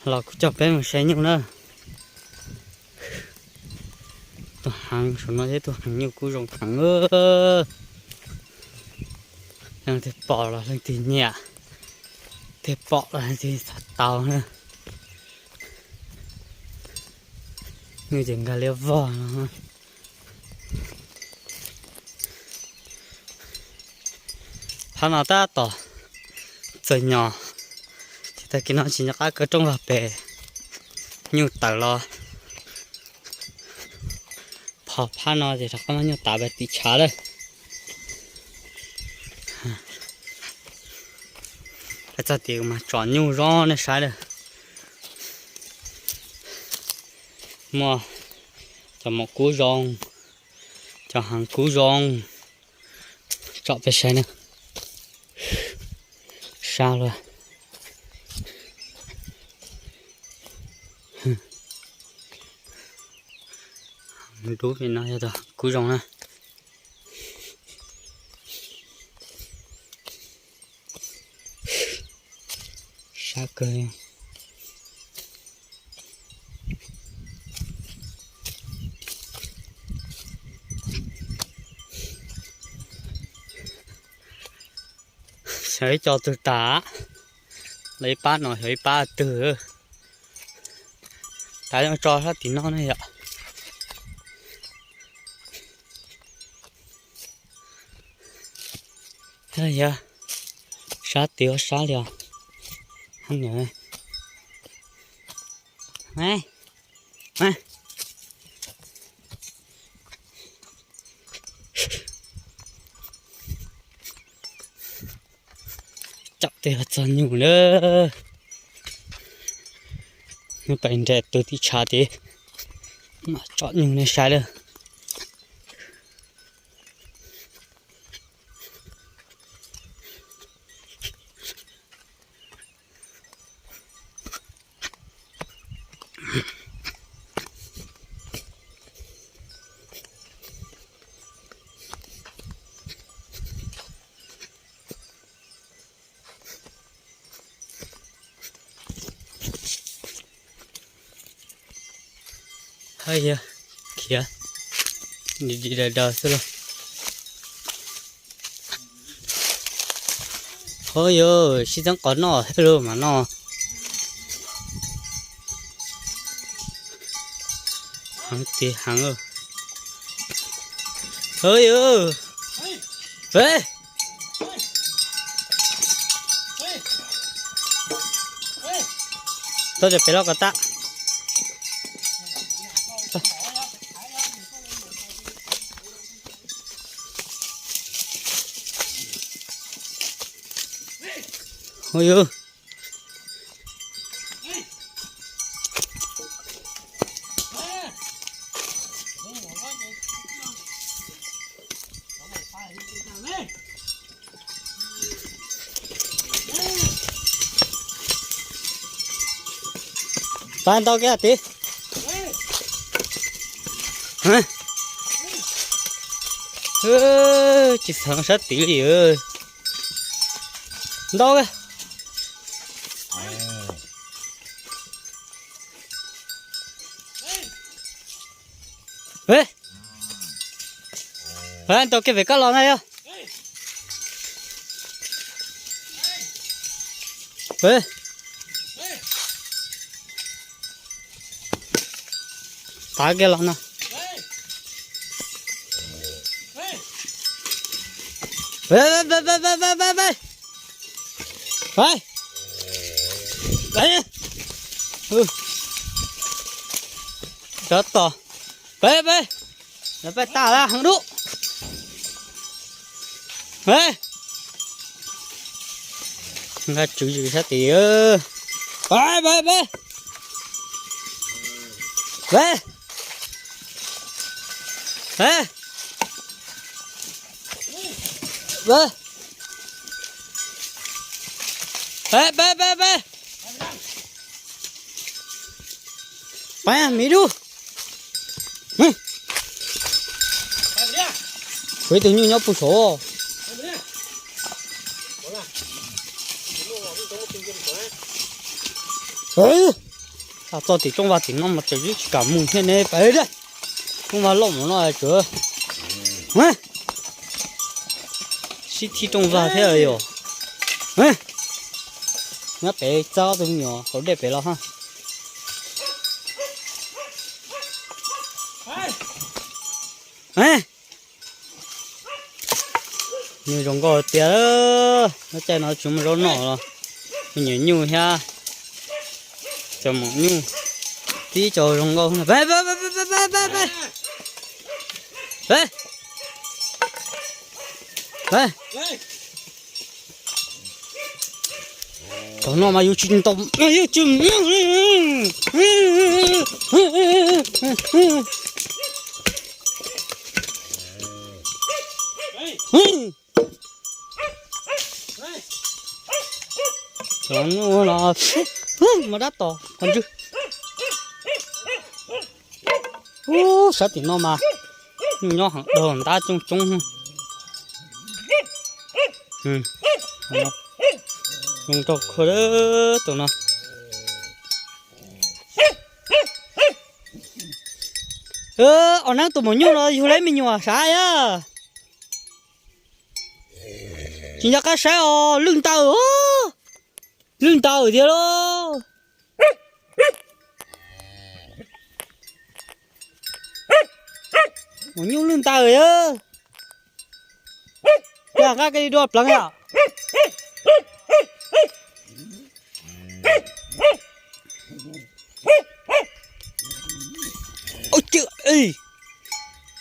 Los kuv coj peb mus saib nyuj na. Tus heev saum no thiab, tus heev nyuj kub zoo heev. Leej twg pom los leej twg nyiam, twg pom los leej twg txhom tau na. Nyuj ces nkag liab vog no. Phab no tab tom txawm nyos, ces tag kis no tsis nco qab kaw rooj los pem, nyuj tawm los. Phom phab no ces rov qab muab nyuj tav pem tim tshav lawm. Hais txog tim mas tsom nyuj zoo nej saib lawm. Muaj cov mom kub zoo, cov heev kub zoo, tsom peb saib na. Sab luaj. Dub pem no yog kub zoo na. Sab kawg. Xyov ib co twg tas, los ib pab no xyov ib pab twg. Tas yeej tso sab tim no ne yom. Yog sab tid ua sab li os. Cov tej txog nyuj na. Nws pais nres tus tim tshav tid, mam tsom nyuj nej saib lawm. Hab yog khiav, dim dim daws daws xwb lauj. Hov yog sib txeeb qos noj thiab lauj mas no. Heev tiag heev. Hov yog, peb, tau cov pem loj ko tas. Ui yus. Pab ntau kiag tid. Tsis txheeb sab tid li. Ntau kiag. Ntau kiag pem koj los na yog. Tav kiag los no. Cov tom. Peb peb. Lawv peb tas lawm heev dub. Nqa tswv zws sab tid. Peb peb peb. Peb. Peb. Peb peb peb peb. Pab miv dub. Kuv ib tug nyuj nyob puag saud. Txog tim rooj vag tim no mas tseem tsis kam mus thiab ne, peb rooj vag loj mus no tsuav sib thib rooj vag thiab yom. Nyob pem txaj ob tug me nyuam hauv dej pem los ha. Nws zoo nkauj tiag. Lub caij no tsis muaj zaub noj los me nyuam nyuj thiab cov maum nyuj tib co zoo nkauj. Thaum no mas yus tsis ntaus, yus tsis Cov nyuj no mas dab tos qhov ntswg. Ub, sab tim no mas nyuj nyob heev, dhau ntab coob coob. Zoo nraug khuag tus no. Os, neeb tus maum nyuj no yug lawm me nyuam sav yog. Tsis nco qab saib os, lwj ntaws, lwj ntaws tiag lauj. Maum nyuj lwj ntaws yog. Nqa qab ke dua pleev yom. Ub,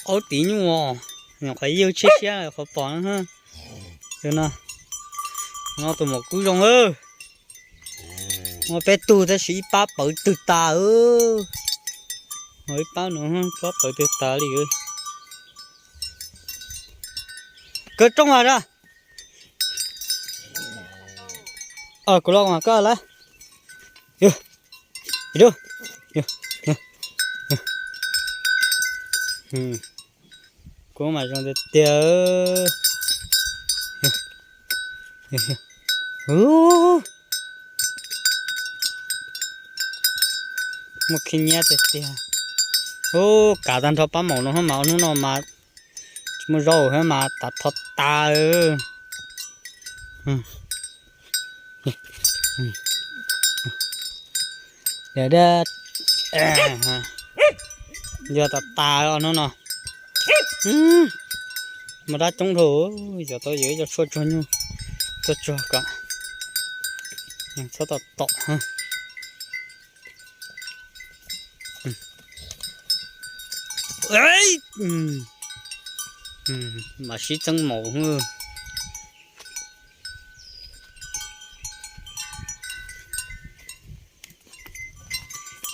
aub tiv nyuj os, nyuam qhuav yug tshiab tshiab qhuav pom no. No tus maum kub zoo, muaj peb tug tab sis ib pab pawv twg tas. Ib pab no pab pawv twg tas li. Kaw rooj vas a. Kuv los mas koj lawm. Kuv mas zoo tiag tiag. Muaj khib nyiab tiag tiag. Ub, kav tag nrho pab maum no mas hnub no mas tsis muaj zaub thiab mas tav tho tas. Yog tas tas os hnub no. Mas dab coob dhau, yog tau yog ib co tshuaj tsuag nyuj tuaj tsuag kom txhob tom tom. Mam sib txeeb maum.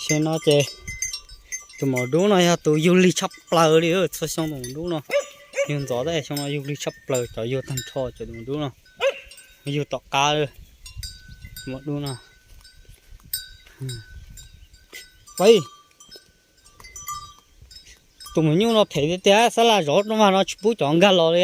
Xyoo no ces tus maum dub no yog tus yug lig tshaj plaws li, txhua xyoo tus maum dub no yug ntxov tab sis xyoo no yug lig tshaj plaws, cov yug tag nrho cov tus maum dub no, yug tom qab li. Tus maum dub no, tus maum nyuj no phem tiag tiag, xab laj zov rooj vag no tsis pub cov nkag los li.